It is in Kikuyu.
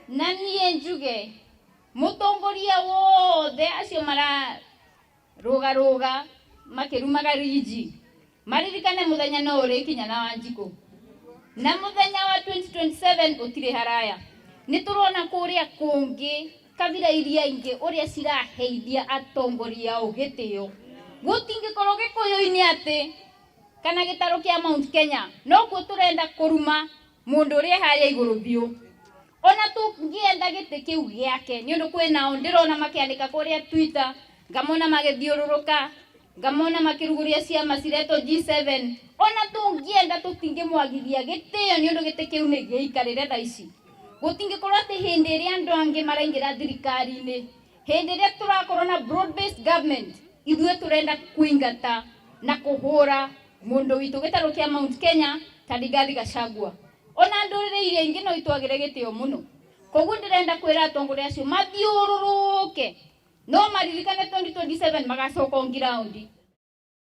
Na niĩ njuge mũtongoria wothe acio mararũgarũga makĩrumaga Riji maririkane mũthenya no ũrĩkinya na Wanjikũ, na mũthenya wa 2027 ũtirĩ haraya. Nĩ tũrona kũrĩa kũngĩ kabira iria ingĩ ũrĩa ciraheithia atongoria ao gĩtĩo. Gũtingĩkorwo Gĩkũyũ-inĩ atĩ kana gĩtarũ kĩa Mount Kenya nokuo tũrenda kũruma mũndũ ũrĩa harĩa igũrũ biũ. Ona tũngĩenda gĩtĩ kĩu gĩake, nĩ ũndũ kwĩ nao ndĩrona makĩandĩka kũrĩa Twitter, ngamona magĩthiũrũrũka, ngamona makĩrugũria ciama ciretwo G7. Ona tũngĩenda tũtingĩmwagithia gĩtĩo, nĩ ũndũ gĩtĩ kĩu nĩ gĩikarĩre thaa ici. Gũtingĩkorwo atĩ hĩndĩ ĩrĩa andũ angĩ maraingĩra thirikari-inĩ, hĩndĩ ĩrĩa tũrakorwo na broad based government, ithuĩ tũrenda kũingata na kũhũra mũndũ witũ gĩtarũ kĩa Mount Kenya ta Rigathi Gachagua. Ona ndũrĩrĩ iria ingĩ no itwagĩre gĩtĩo mũno. Koguo ndĩrenda kwĩra atongoria acio mathiũrũrũke, no maririkane 2027 magacoka on ground.